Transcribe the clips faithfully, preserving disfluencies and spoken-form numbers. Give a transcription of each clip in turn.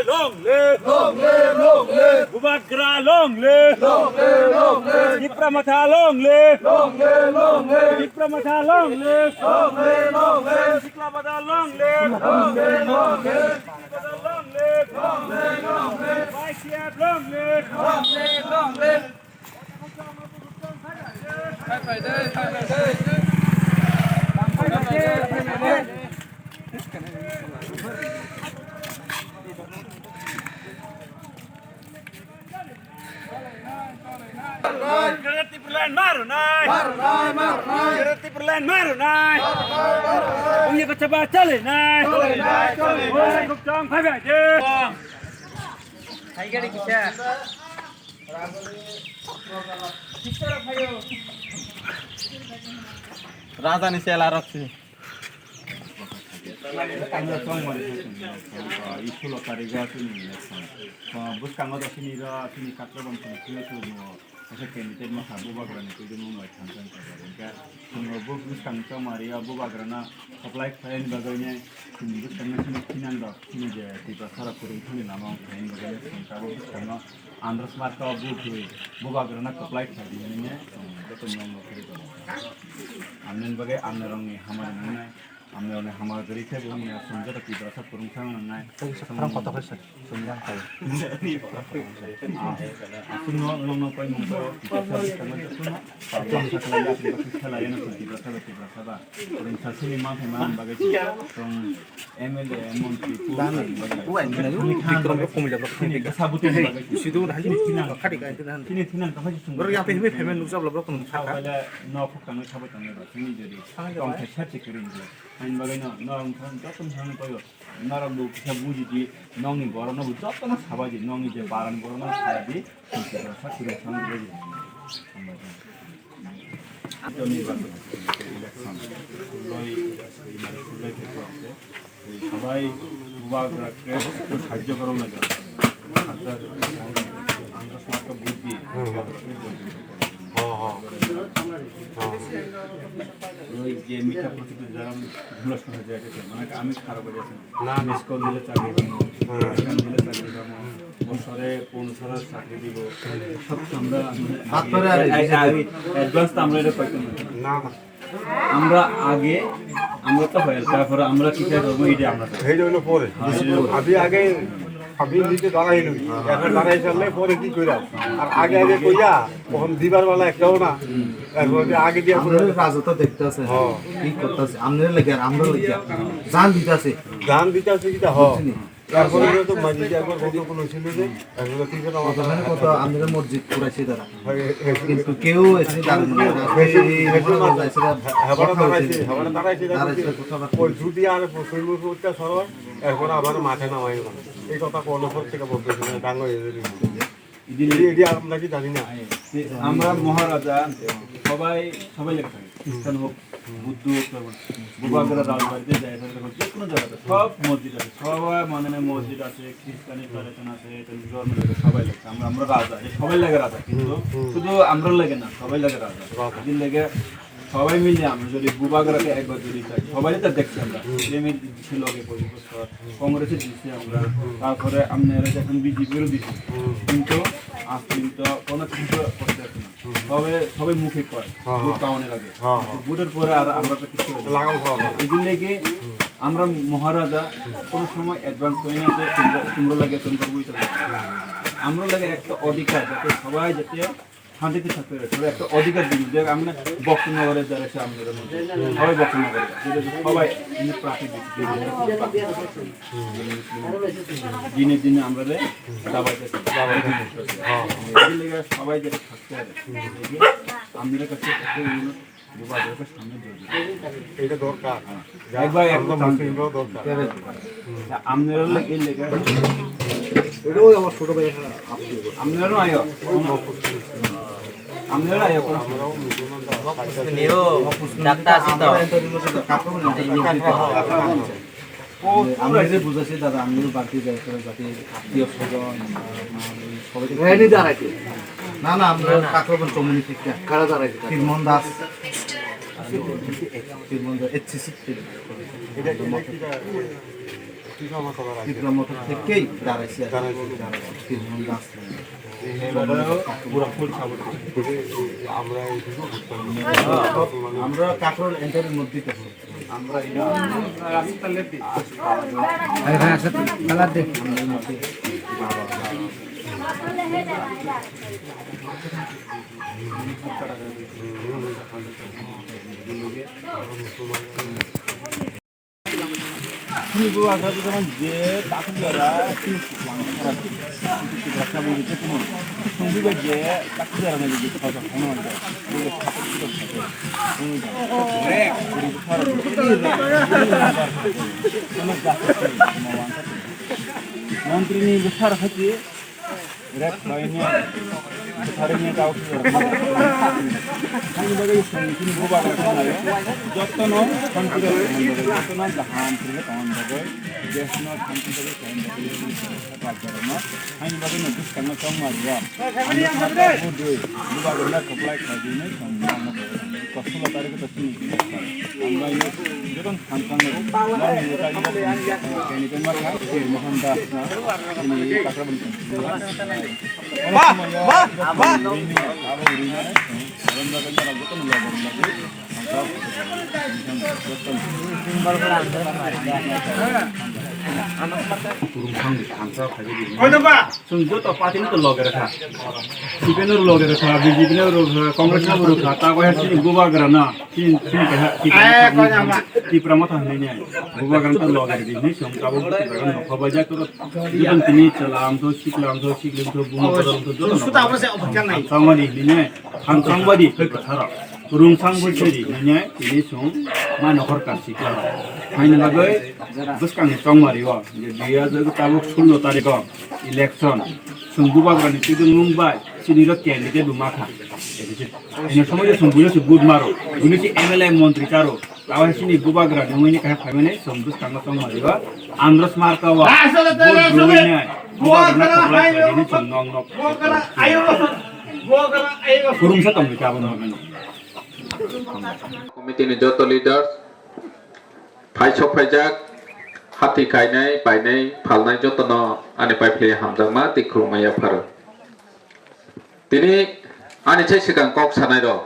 Long live! Long live! Long live! Bubagra long live! Long live! Long live! Tipra Motha long live! Long live! Long live! Tipra Motha long live! Long live! Long live! Sikla Badal long live! Long live! Long live! Sikla Badal long live! Long live! Long live! Y C F long live! Long live! Long live! Tipraland maro nai. Maro nai, maro nai. Tipraland maro nai. Maro nai, maro nai. Ongya kachaba chale nai. Chale nai, chale nai. Oi, kok chong phai bai de. Hai gari kisa. Raja ni sela roksi. Isulo tarigo sini election. Bwskango da sini ra sini kakrabang sini kiyo sini. Kaisa candidate masa bubagrani twi mung bai thang thang kha. Hingke chwng bo bwskang chongmari o bubagrano apply khlaini bagwi ne chwng bwskangno chini thinang rok chini je Tiprasa rok kwrwng thangni lama wng khlaini bagwi ne chwng tabuk bwskango Andhra Smart o butwi bubagrano apply khlai di hinwi ne chwng joto niyom rok kwrwi tongo. Amni bagwi amni rokni hamari nangnai. Amni rokni hama gari khe bo wngya, chwng joto Tiprasa kwrwng thang nangnai. Tei sa phrang kotha khe sa, chwng yang kai. Ah, aswkno nokno paimung bo Tiprasa bwskango jotono Tiprasa khlai ya, Tiprasa khlai ya, Tiprasa ba, Tiprasa ba. Kwrwng sasini ma phaima bagwi chwng M L A, montri, Bikram rok khumui jabra khumui. Chini thinang, khati kai thinang. Chini thinang tongkha chwng. Borok yang phai phai phai nukjak borok nung thaka. Nok khuk tangwi sabai tongwi ba chini jodi. Tong khe sep se kwrwng. Hain bagwi no, norok wngkha joto wngkha nw paio. Norok bo kisa buji di, nokni borok no bo joto no sabai di, nokni je paran borok no sabai di, Tiprasa kwrwng thang di. Hambai. Election, sulai, sulai khe khe. Sabai bubagra khe sahajjo gorok lai. Hajar, ang khe smart buddhi. Ho, ho. Ho. Oy je mitha protiti jaram dhula shona jai khe, mane ami kharap hoi jaise. Na, na. Miss call dile chakri pamo, call dile chakri pamo. Bosore পনেরো হাজার chakri dibo. Sab amra, amra, bak kore are, age, age, advance to amra eta paito na. Na, na. Amra age, amra to hoyal, tarpore amra ki koi korbo, eta amra to. Ei hoilo pore. Ami age, ami nite darai loi. Ekhon darai sale pore ki koiram? Ar age age koiya, tokhon dibar bala ektao na. Ekhon je age diya amra pore. Raja to dekhte ase, ki korte ase, amra lage ar amra lage. Jan dite ase. Jan dite ase kita, ho. বুঝলি? তারপরে তো মাঝে যে একবার গন্ডগোল হয়েছিল যে, একবার ঠিক আছে, আমার কত মানে কত আমাদের মসজিদ পুরাইছে তারা। হয়, হয়, কিন্তু কেউ এসে দাঁড়ানো না। আজকে এই মহারাজ এসে কথা হয়েছে। দাঁড়াইছে, কথাবার্তা ওই হয়েছে। দুটি আর সৈন্য করতে সরো, এরপরে আবার মাঠে নামাই না। এই কথা কোনো পর থেকে বলতেছে না, ডাঙ্গা হয়ে যাবে। এদিন এটি, এটি আমরা কি জানি না। আমরা মহারাজা সবাই, সবাই লেখা থাকে। খ্রিস্টান হোক, বুদ্ধ হোক, তারপর বুবাগরা রাজবাড়িতে যায়, তাদের যে কোনো জায়গাতে সব মসজিদ আছে, সবাই মানে মসজিদ আছে, খ্রিস্টানি tradition আছে, এটা ধর্ম লাগে, সবাই লাগে। আমরা, আমরা রাজা, এই সবাই লাগে রাজা, কিন্তু হুম, হুম। শুধু আমরা লাগে না, সবাই লাগে রাজা। রাজা। এদিন লাগে সবাই মিলে আমরা যদি বুবাগরাকে একবার যদি চাই, সবাই তো দেখছি আমরা, হুম। বিএনপির দিছে লগে পঁচিশ বছর, হুম। কংগ্রেসের দিছে আমরা, হুম। তারপরে আপনারা যখন বিজেপিরও দিছে, হুম। কিন্তু আজ পর্যন্ত কোনো কিছু করতে পারছে না। সবে, সবে মুখে কয়, হ্যাঁ, ভোট হ্যাঁ। পাওয়ানোর আগে। হ্যাঁ, হ্যাঁ। ভোটের পরে আর আমরা তো কিছু করতে পারছি না। লাগাম খাওয়া না। এই জন্য কি হুম। আমরা মহারাজা কোনো সময় অ্যাডভান্স করি না যে তোমরা, তোমরা লাগে, তোমরা বুঝতে পারছো। আমরা লাগে একটা অধিকার, যাতে সবাই যাতে শান্তিতে থাকতে পারে, সবাই একটা অধিকার দিন। দেখ, আমরা বক্তনগরে যারা আছে আমাদের মধ্যে, সবাই বক্তনগরে, সবাই এমনি প্রাকৃতিক দিনে দিনে আমরা দাবাইতেছি, দাবাইতেছি। এই লেগে সবাই যাতে থাকতে পারে। আপনাদের কাছে একটা অনুরোধ, বাজারের সামনে জলদি। এটা দরকার। একবার আমরা একবার মুসলিমরাও দরকার। আপনারা লাগে লেগে। এটাও আমার ছোট ভাই এখানে আসছে। আপনারাও আয়ো। আপনারা আয়ো। আমরাও মুসলমান। নিও, ডাক্তার আছে তো। আমি যে বুঝাচ্ছি দাদা, আমিও বাড়িতে যাই, তোরা যাতে আত্মীয় স্বজন, মা, মা, ওই সবাই রেডি দাঁড়াইতে। না, না, আমরা না, না। কাকরবন চমুনি থেকে। কারা দাঁড়াইতে? ত্রিমোহন দাস। ত্রিমোহন দাস, এইচ সি সি। এটা, এটা কি দাঁড়ায়? তীব্র মঠের থেকেই দাঁড়াইছি আর কি। দাঁড়াইছি। তীব্র দাস। আমরা এইদিকে ঘুরতাম। আমরা কাকরোল এন্টারের মধ্যে তো। আমরা এই রাস্তা লেফট। আরে ভাই, আসো তো, কালার দে। Ini gua agak itu kan je takut jara, ini langkah terakhir. Itu kita kabur itu pun. Tunggu aja, takut jara lagi gitu kalau kamu ada. Ini takut itu. Ini dah. Ini dah. Ini dah. Menteri ini besar hati. Rep khlaina, bwtharwini tao khe rwkma. Ani bagwi chwng chini bubagra thangnaio. Jotono confidence tongna bagwi, jotono kaham khe tongna bagwi, desno shanti bagwi tongna bagwi, rajarokno ani bagwi no bwskango chongma rio. Ang bwskango budui, bubagrano kwplai khlai di hwnwi chwng nangma bagwi. Kosolo tarikh to chini. Ang bagwi jotono thansa nai. Nang ni tari bagwi, kani tongma kha, Sir Mohan Das no, chini Kakrabani. Bah, bah, bah. Chwng joto party no to loge rwkha. C P M no loge rwkha, B J P no rwkha, Congress no rwkha, ta wahai chini bubagra na. Chini, chini keha Tipra Motha hwnwi nai. Bubagrano loge rwdi hwnwi chwng tabuk Bubagrano nokha baijak toro. Jotono tini chwla wngtho, sikla wngtho, sikli wngtho, buma bodol wngtho, jotono. Hamsang badi hwnwi nai. Hamsang badi hwnwi bwsarok. Rungsang bwsari hwnwi nai tini chwng ma nokhor ka sikla. Haini bagwi bwskangni chongmari o je dui hajar tabuk sullo tarikh o election. Chwng Bubagrani twiwi mung bai chini rok candidate bo ma kha. Ini somoi je chwng buino se vote maro, buino se M L A montri charo, tawai chini bubagra nungwi ni kaham khaimani chwng bwskango tongmani ba, Andros Marka wa vote rwinai, bubagrano kwplai khlainai chwng nok nok. Kurungsa tongwi tabuk nokni. Committee ni joto leaders, phaisok phaijak, hati khainai, painai, phalnai jotono ani paiphlwi hamjakma tei khulumma yapharo. Tini ani sai swkang kok sanai rok.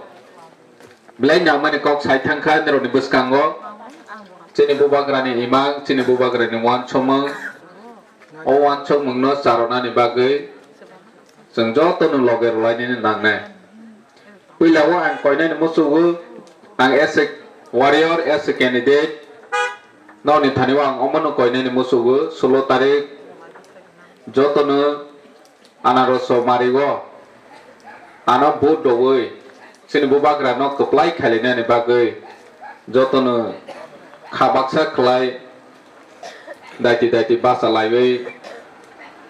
Belai nangmani kok sai thangkha nirokni bwskango. Chini bubagrani imang, chini bubagrani uansukmung. O uansukmungno charwnani bagwi chwng jotono loge rwlainani nangnai. Puila o ang koinani muchugo, ang as a warrior, as a candidate. Nokni thani o ang omono koinani muchugo, sullo tarik jotono Anaroso mari o ano vote rwwi chini bubagrano kwplai khailainani bagwi jotono kha baksa khlai daiti daiti bacha laiwi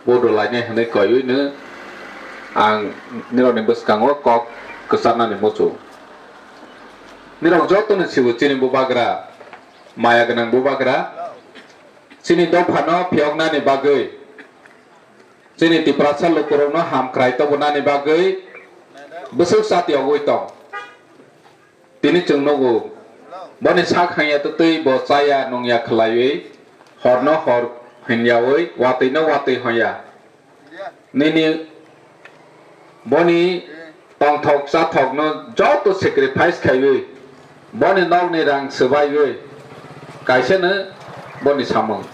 vote rwlainai hwnwi koiwi no ang nirokni bwskango kok kwcharnani muchung. Nirok jotono sibo chini bubagra, maya gwnang bubagra, chini dophano phiyoknani bagwi. Chini Tiprasa lukurokno hamkrai tobonani bagwi bwswk chati ogwi tong. Tini chwng nugo, boni sak hangya twtwi bo chaya nungya khwlaiwi, horno hor hinyawi, watwino watwi hwnya. Nini boni tongthok chathokno joto sacrifice khaiwi, boni nokni rang swbaiwi, kaisano boni samung.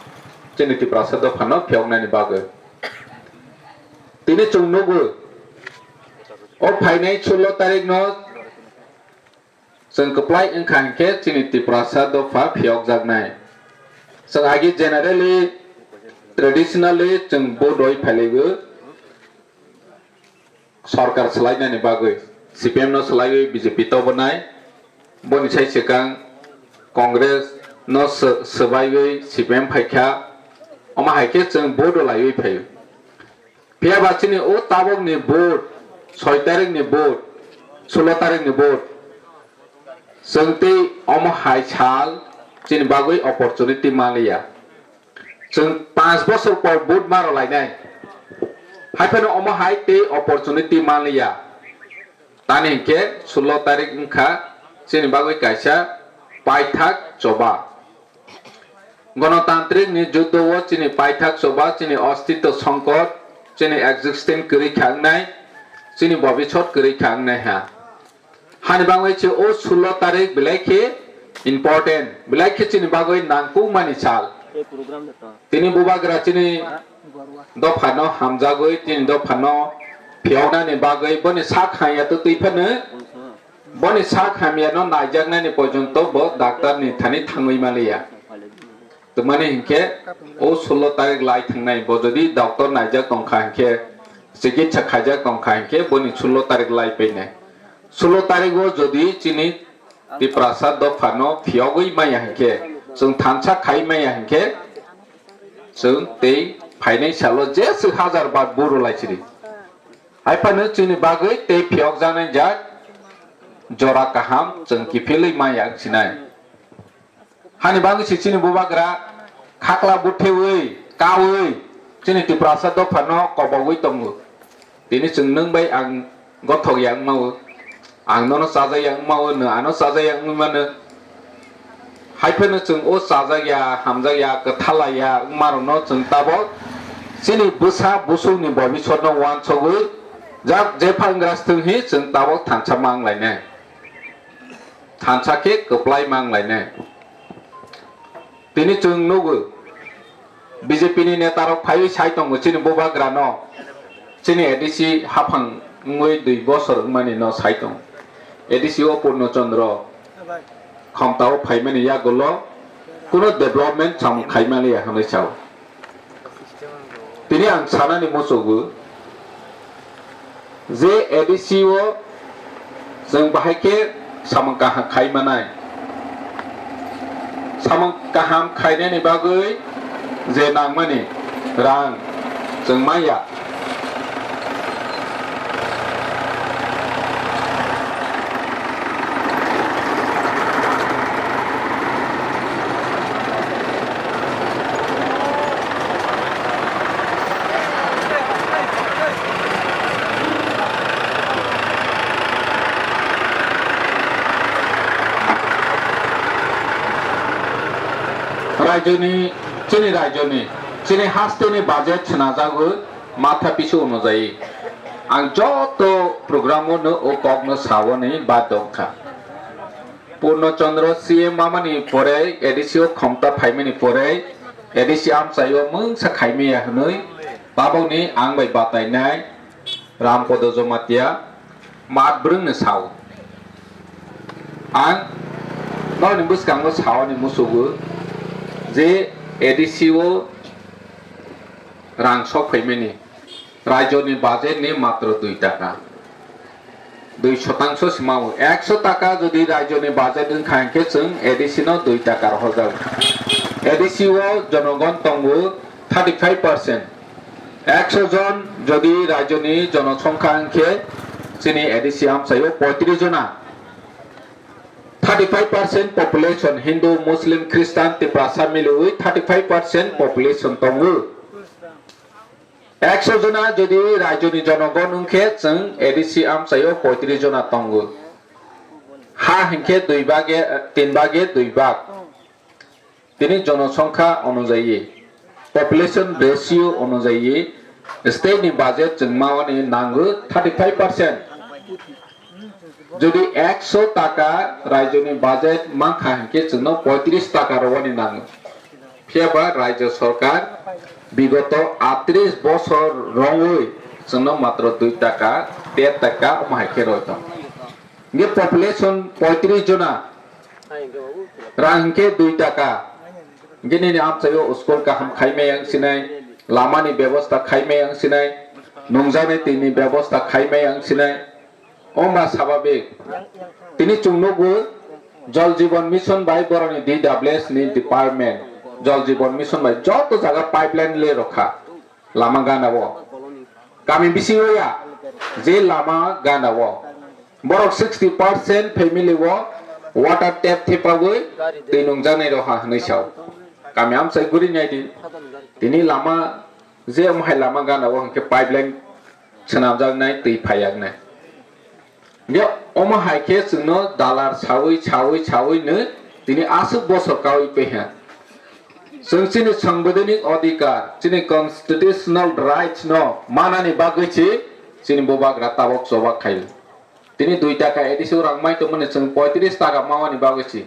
Chini Tiprasa dophano phiyoknani bagwi. Tini chwng nugo, o phainai sullo tarikno chwng kwplai wngkha hinkhe chini Tiprasa dopha phiyokjaknai. Chwng agi generally, traditionally chwng vote rwi phailaigo. Sorkar swlainani bagwi C P M no swlaiwi B J P tobonai, boni sai swkang Congress no sw-, swbaiwi C P M phaikha, omo hai khe chwng vote rwlaiwi phaio. Phiya ba chini o tabukni vote, soi tarikni vote, sullo tarikni vote, chwng tei omo hai sal chini bagwi opportunity manliya. Chwng panch bosor por vote ma rwlainai. Haiphano omo hai tei opportunity manliya. Tani hinkhe sullo tarik wngkha chini bagwi kaisa paithak choba. Gonotantrik ni juddo o chini paithak choba, chini ostitto songkot, chini existence kwrwi kha wngnai, chini bobisot kwrwi kha wngnai ha. Hani bagwi se o sullo tarik belai khe important, belai khe chini bagwi nangkukmani sal. Tini bubagra chini dophano hamjagwi, chini dophano phiyoknani bagwi boni sak hamya to twi phano, boni sak hamyano naijaknani porjonto bo daktarni thani thangwi maliya. Twmani hinkhe o sullo tarik lai thangnai, bo jodi doctor naijak tongkha hinkhe, chikitsa khaijak tongkha hinkhe, boni sullo tarik lai painai. Sullo tarik o jodi chini Tiprasa dophano phiyogwi maya hinkhe, chwng thansa khai maya hinkhe, chwng tei phainai salo jesa hajar bar buro lai siri. Hai phano chini bagwi tei phiyokjaknai jak jora kaham chwng kiphilwi maya wng sinai. Hani bagwi se chini bubagra khakla butheui, kaui, chini Tiprasa dophano kobogwi tongo. Tini chwng nwng bai ang gothok ya wngma-o, ang nono chajak ya wngma-o, nwng ano chajak ya wngwi mano. Hai phano chwng o chajak ya, hamjak ya, kwthal ya wngmarokno chwng tabok chini bwsa busukni bobisotno uansugwi jak jepha wngras thung hi chwng tabok thansa ma wnglainai. Thansa khe kwplai ma wnglainai. Tini chwng nugo, B J P ni neta rok phaiwi sai tongo chini bubagra no, chini A D C haphang wngwi dui bosor wngmani no sai tongo. A D C o Purno Chandra khomta o phaimani yagulo kuno development samung khaimani ya hwnwi sao. Tini ang sanani muchugo je A D C o chwng bahai khe samung kaham khai manai. Samung kaham khainani bagwi je nangmani rang chwng manya. Raijoni, chini raijoni, chini hasteni budget swnajagwi matha pisu onujai. Ang joto program o no o kok no sawani bad dongkha. Purno Chandra C M mamani pore A D C o khomta phaimani pore A D C amchaio mungsa khaimaya hwnwi babokni ang bai batainai Rampodo Jomatia mat brwngno sao. Ang norokni bwskango sawani musugo je A D C o rang sok phaimani. Raijoni budget ni matro dui taka. Dui shotangso se mao. Ekso taka jodi raijoni budget wngkha hinkhe chwng A D C no dui taka rohorjago. A D C o jonogon tongo thirty five percent. Ekso jon jodi raijoni jonosongkha hinkhe chini A D C amchaio poitris jona. Thirty five percent population Hindu, Muslim, Christian, Tiprasa miliwi thirty five percent population tongo. Ekso jona jodi raijoni jonogon wngkhe chwng A D C amchaio poitris jona tongo. Ha hinkhe dui bage, tin bage dui bag. Tini jonosongkha onujayi, population ratio onujayi, state ni budget chwng mawani nango thirty five percent. Jodi ekso taka raijoni budget mankha hinkhe chwngno poitris taka rwani nango. Phiyaba raijo sorkar bigoto atris bosor rongwi chwngno matro dui taka, der taka omo hai khe roi tongo. Hinkhe population poitris jona, rang hinkhe dui taka. Hinkhe nini amchaio school kaham khaimaya wngsinai, lamani bebosta khaimaya wngsinai, nungjaknai twini bebosta khaimaya wngsinai. Omo sababik. Tini chwng nugo Jal Jeevan Mission bai boroni D W S ni department, Jal Jeevan Mission bai joto jaga pipeline le rokha. Lama gana o. Kami bisingo ya, je lama gana o. Borok sixty percent family o water tap thepagwi twi nungjaknai roha hwnwi sao. Kami amchai guri nai di. Tini lama je omo hai lama gana o hinkhe pipeline swnamjaknai twi phaiyaknai. Hinkhe omo hai khe chwngno dalar saui, saui, saui no tini aswk bosor kaui peha. Chwng chini sangbidhanik adhikar, chini constitutional rights no manani bagwi se chini bubagra tabok choba khaio. Tini dui taka A D C o rang mai tongmani chwng poitris taka mawani bagwi se.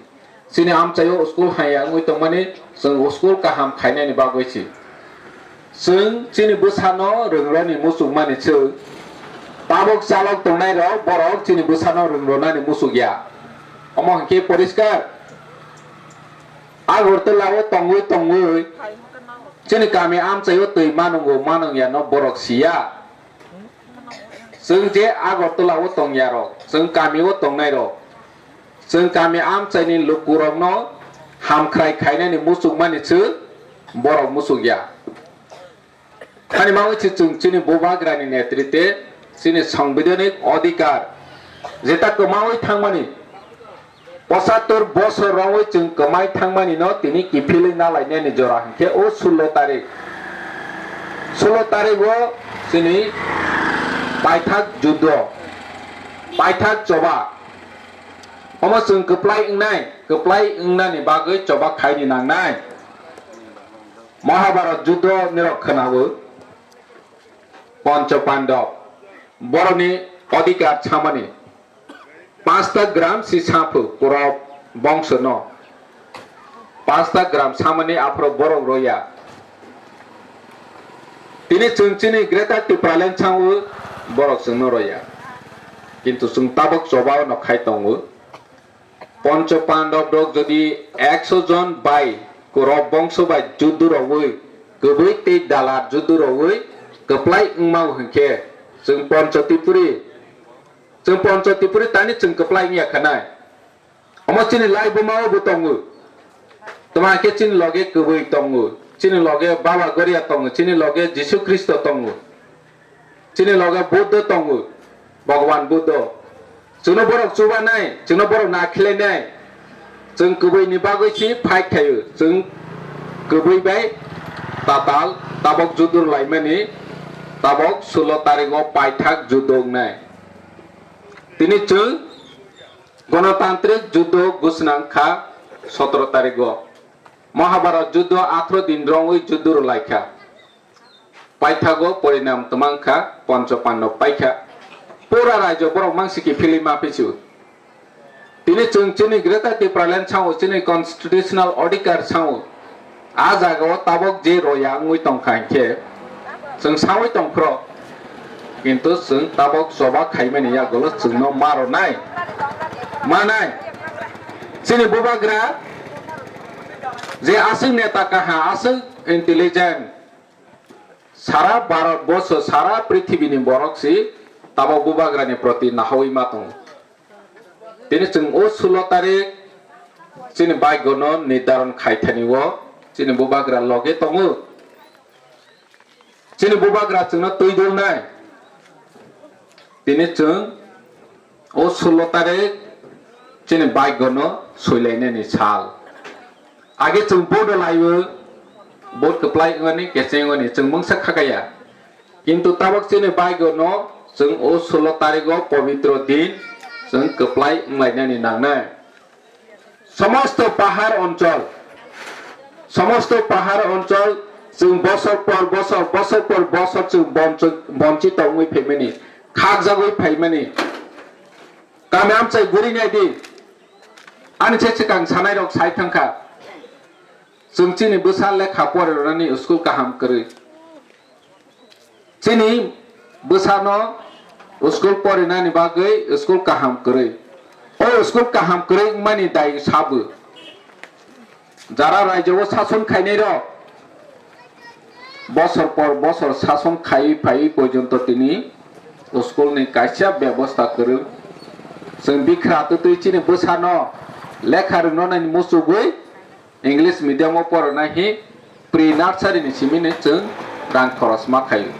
Chini amchaio school haiya wngwi tongmani chwng school kaham khainani bagwi se. Chwng chini bwsano rwngroni muchukmani chwng tabok chalok tongnai rok borok chini bwsano rwngronani muchukya. Omo hinkhe poriskar. Agartala o tongwi tongwi chini kami amchaio twi manungo manungya no borok siya. Chwng je Agartala o tongya rok, chwng kami o tongnai rok, chwng kami amchaini lukurokno hamkhrai khainani muchukmani chwng borok muchukya. Hani bagwi se chwng chini bubagrani netrite chini sangbidhanik adhikar jeta kwmawi thangmani, pochattor bosor romwi chwng kwmai thangmani no tini kiphilwi nalainani jora hinkhe o sullo tarik, sullo tarik o chini paithak juddo, paithak choba, omo chwng kwplai wngnai, kwplai wngnani bagwi choba khaini nangnai. Mahabharat juddo nirok khwnao, Pancha Pandab, borokni adhikar samani, pasta gram si saphu Kurab bongsono, pasta gram samani aphro borok roya. Tini chwng chini Greater Tipraland sao borok chwngno roya, kintu chwng tabok chobao no khai tongo. Pancha Pandab rok jodi ekso jon bai Kurab bongso bai juddu rogwi, kwbwi tei dalar juddu rogwi kwplai wngma hinkhe, chwng Pancha Tripuri, chwng Pancha Tripuri tani chwng kwplai wngya khanai. Omo chini lai buma o bo tongo. Toma khe chini loge kwbwi tongo, chini loge Baba Goria tongo, chini loge Jisu Khristo tongo. Chini loge Buddha tongo, Bhagwan Buddha. Chwngno borok chubanai, chwngno borok nakhilainai. Chwng kwbwini bagwi si fight khaio. Chwng kwbwi bai tatal tabok judur laimani, tabok sulo tarigo paithak judo wngnai. Tini chwng gonotantrik judo gusnang kha sotoro tarigo. Mahabharat judo athro din rongwi judur laikha. Paithago porinam twmang kha, Poncho Pandab paikha. Pura raijo borok mangsiki philwi ma phisu. Tini chwng chini Greater Tipraland sao, chini constitutional adhikar sao. A jagao tabok je roya wngwi tongkha hinkhe, chwng saui tongphro. Kintu chwng tabok choba khaimani yagulo chwngno ma rwnai. Manai. Chini bubagra je aswk neta kaha, aswk intelligent, sara Bharat borsho, sara prithibini borok si tabok bubagrani proti nahaui ma tongo. Tini chwng o sulo tarik chini baigono nirdaron khaithani o chini bubagra loge tongo. Chini bubagra chwngno twi dulnai. Tini chwng o sulo tarik chini baigono soilainani sal. Age chwng bodo laiwi, bod kwplai wngani kecheng wngani chwng mungsa khakaya. Kintu tabok chini baigono chwng o sulo tarigo pobitro din chwng kwplai wnglainani nangnai. Somosto pahar onchol, somosto pahar onchol chwng bosor por bosor, bosor por bosor chwng boncho-, bonchito wngwi phaimani, khakjagwi phaimani. Kami amchai guri nai di, ani se swkang sanai rok sai thangkha. Chwng chini bwsa lekha pore rwnani school kaham kwrwi. Chini bwsano school porinani bagwi school kaham kwrwi. O school kaham kwrwi wngmani dai sabo. Jara raijao sason khainai rok bosor por bosor sason khaiwi phaiwi porjonto tini school ni kaisa bebosta kwrwi. Chwng bikha twtwi chini bwsano lekha rwnani muchugwi English medium o porona hi pre nursery ni simi ni chwng rang khoros ma khaio.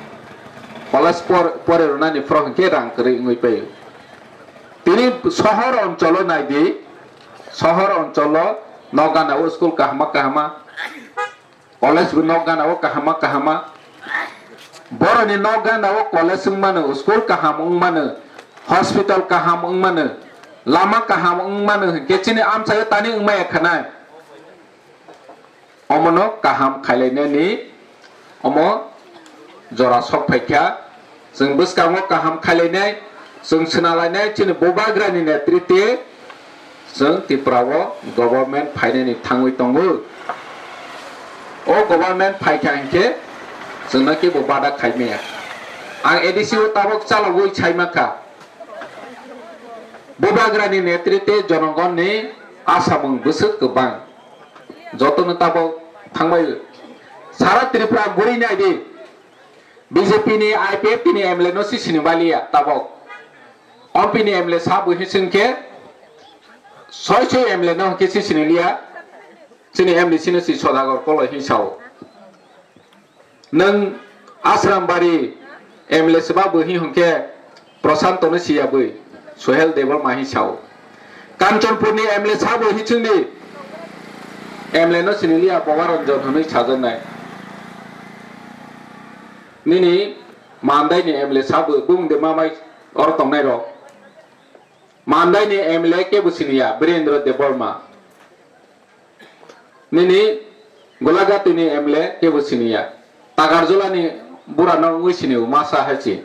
College por-, pore rwnani phoro hinkhe rang kwrwi wngwi paio. Tini sohor oncholo nai di, sohor oncholo nok gana o school kahama kahama, college bo nok gana o kahama kahama. Boroni nok gana o college wng mano, school kaham wng mano, hospital kaham wng mano, lama kaham wng mano hinkhe chini amchaio tani wngmaya khanai. Omono kaham khailainani omo jora sok phaikha. Chwng bwskango kaham khailainai, chwng swnalainai chini bubagrani netritwi chwng Tripura o government phainani thangwi tongo. O government phaikha hinkhe chwngno kebo bada khaimaya. Ang A D C o tabok chalogwi saimankha. Bubagrani netritwi jonogonni asamung bwswk kwbang. Jotono tabok thangbai sara Tripura guri naidi. B J P ni I P F T ni M L A no si sini baliya tabok. Ompi ni M L A sa bo hinsingkhe soi soi M L A no hinkhe si sini liya. Chini M D C no si Sodagor Koloi hinsao. Nwng Asrambari M L A seba bo hi hwnkhe Prashanto no siya bwi Sohel Debbarma hi sao. Kanchanpur ni M L A sa bo hi chwngni M L A no siniliya Bobaranjan hwnwi sajaknai. Nini Mandai ni M L A sa bo bung de mamai oro tongnai rok. Mandai ni M L A kebo siniya Birendra Debbarma. Nini Golagati ni M L A kebo siniya. Takarjula ni bura no wngwi sini masa hai si.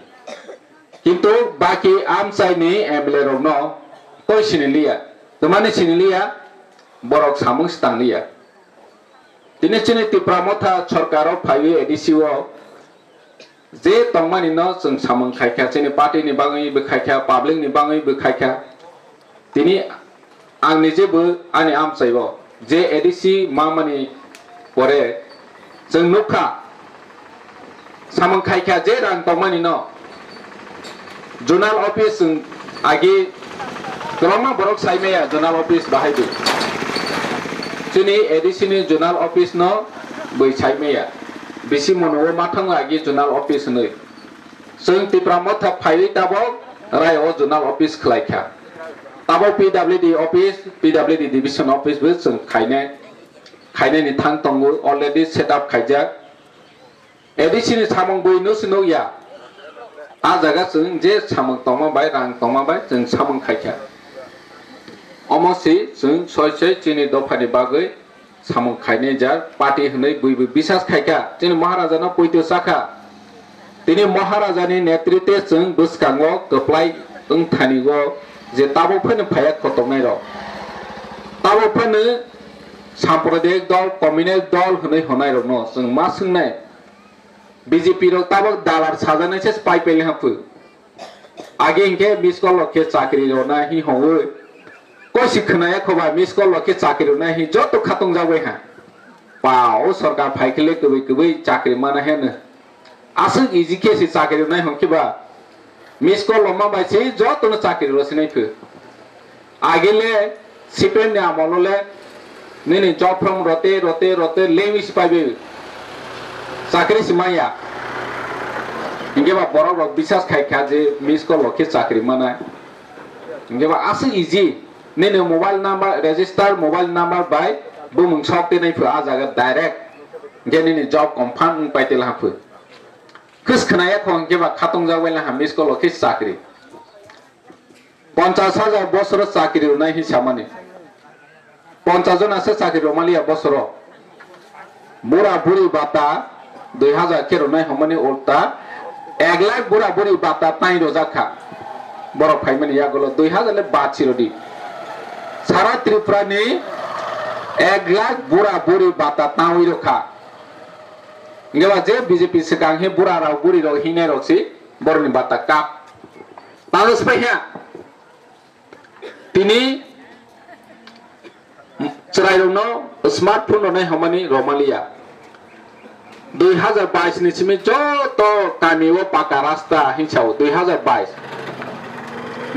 Kintu baki amchai ni M L A rok no koi siniliya. Twmani siniliya borok samung si tangliya. Tini chini Tipra Motha sorkar o phaiwi A D C o je tongmani no chwng samung khaikha, chini party ni bagwi bo khaikha, public ni bagwi bo khaikha. Tini ang nije bo ani amchai o je A D C mamani pore chwng nukha, samung khaikha je rang tongmani no. Zonal office chwng agi kwbangma borok saimaya zonal office bahai di. Chini A D C ni zonal office no bwi saimaya. Bisi mono o mathango agi zonal office hwnwi. Chwng Tipra Motha phaiwi tabok rai o zonal office khwlaikha. Tabok P W D office, P W D division office bo chwng khainai, khainani thang tongo, already set up khaijak. A D C ni samung bui nusi nukya. A jaga chwng je samung tongma bai, rang tongma bai chwng samung khaikha. Omo si chwng soi soi chini dophani bagwi samung khainai jar party hwnwi bui bui bisas khaikha. Chini Maharaja no poito chakha. Tini Maharaja ni netritwe chwng bwskango kwplai wngthani o je tabuk phano phaiya khotoknai rok. Tabuk phano Sampradayak dol, communal dol hwnwi hwnai rokno chwng ma swngnai. B J P rok tabok dalar sajaknai se pai pele haphu. Age hinkhe miss call rok khe chakri rwna hi hongwi. Koisi khwnaya khoba miss call rok khe chakri rwna hi joto khatungjakbai ha. Pa o sorkar phai khe le kwbwi kwbwi chakri mana heno. Aswk easy khe se chakri rwnai hwnkhe ba. Miss call rwma bai se jotono chakri rw sinai phu. Agile C P M ni amolo le nini job from rote, rote, rote lewi si paibe. Chakri si maya. Hinkhe ba borok rok bisas khai kha je miss call rok khe chakri mana. Hinkhe ba aswk easy. Nini mobile number, register mobile number bai bumung sok tenai phu a jaga direct. Hinkhe nini job confirm wng pai tela phu. Khis khwnaya kho hinkhe ba khatong jak bai laha miss call rok khe chakri. Ponchas hajar bosoro chakri rwnai hi samani. Ponchas jona se chakri rwmaliya bosoro. Bura buri bata dui hajar khe rwnai hwnmani ulta ek lakh bura buri bata tai rwjak kha. Borok phaimani yagulo dui hajar le bachi rwdi. Sara Tripura ni ek lakh bura buri bata tawi rwkha. Hinkhe ba je B J P swkang he bura rok buri rok hinai rok si borok ni bata kap. Talo swpaiha. Tini chwrairokno smartphone rwnai hwnmani romaliya. Dui hazar bais ni simi joto kami o paka rasta hinsa o dui hazar bais.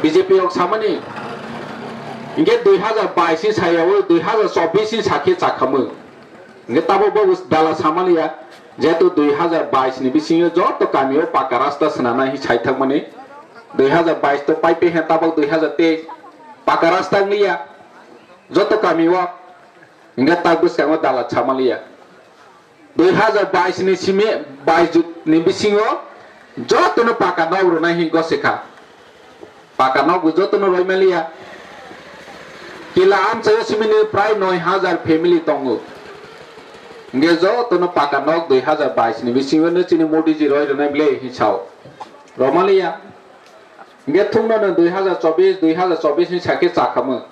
B J P rok samani hinkhe dui hazar bais ni saya o dui hazar chobbish ni sakhe chakhamu. Hinkhe tabok bo dala samaliya, jehetu dui hazar bais ni bisingo joto kami o paka rasta swnamnai hi saithakmani, dui hazar bais to paipe he tabok dui hazar teis paka rasta wngliya joto kami o, hinkhe tak bwskango dala samaliya. Dui hazar bais ni simi, bais ni bisingo jotono paka nok rwnai hi gosikha. Paka nok bo jotono roimaliya. Kila amchaio simini prai noi hazar family tongo. Hingke jotono paka nok dui hazar bais ni bisingo no chini Modi ji roi rwnai ble hin sao. Romaliya. Hingke thungno no dui hazar chobis, dui hazar chobis ni sake chakhamu.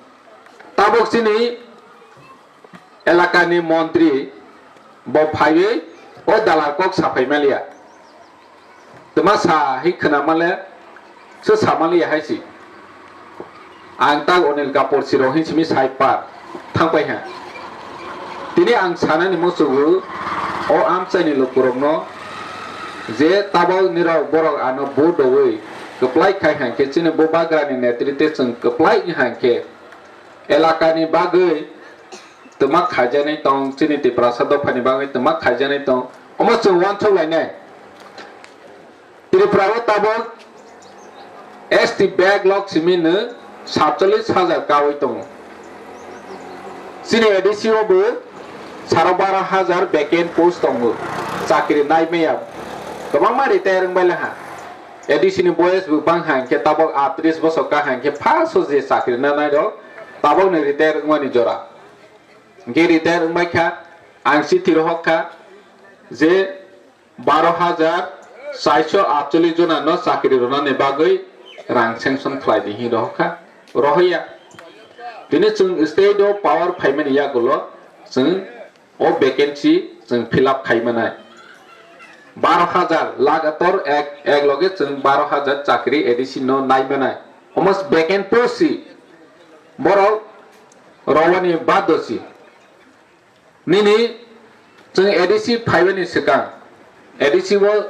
Tabok chini elakani montri bo phaiwi o dalar kok saphai maliya. Twma sa hi khwna male se samaliya hai si. Ang tak Anil Kapoor si rok hin simi sai par thang pai ha. Tini ang sanani musugo o amchaini lukurokno je tabok nirok borok ano vote dowi kwplai khai hangkhe chini bubagrani netritwe chwng kwplai hangkhe elakani bagwi twma khaijaknai tong, chini Tiprasa dophani bagwi twma khaijaknai tong, omo chwng uansuk lainai. Tripura o tabok S T backlog simi no satchollis hajar kawi tongo. Chini A D C o bo saro baro hajar vacant post tongo, chakri nai maya, kwbangma retire wngbai laha. A D C ni boyes bo bang hangkhe tabok atris bosor ka hangkhe first o je chakri nanai rok tabok ni retire wngmani jora. Hingke retire wngbai kha, ang chithi rohok kha je baro hajar chairso atchollis jona no chakri rwnani bagwi rang sanction khlai di hin rohok kha, rohorya. Tini chwng state o power phaimani yagulo chwng o vacancy chwng fill up khai manai. Baro hajar lagator ek, ek loge chwng baro hajar chakri A D C no nai manai. Omo vacant post si borok rowani baddo si. Nini chwng A D C phaibani swkang, A D C o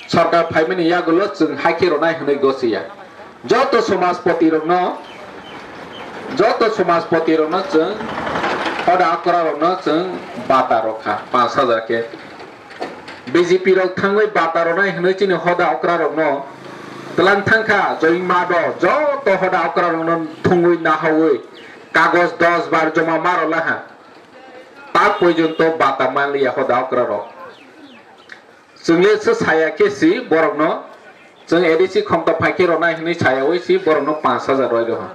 sorkar phaimani yagulo chwng haikhe rwnai hwnwi gosiya. Joto somajpoti rokno, joto somajpoti rokno chwng hoda okra rokno chwng bata rokha panch hajar khe. B J P rok thangwi bata rwnai hwnwi chini hoda okra rokno twlang thangkha, joing ma do joto hoda okra rokno thungwi nahawi kagoj dos bar joma ma rwlaha. Tak porjonto bata manliya hoda okra rok. Chwngle se saya khe si borokno chwng A D C khomta phaikhe rwnai hwnwi sayawi si borokno panch hajar roi rwha.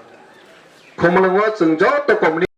Khumulwngo chwng joto community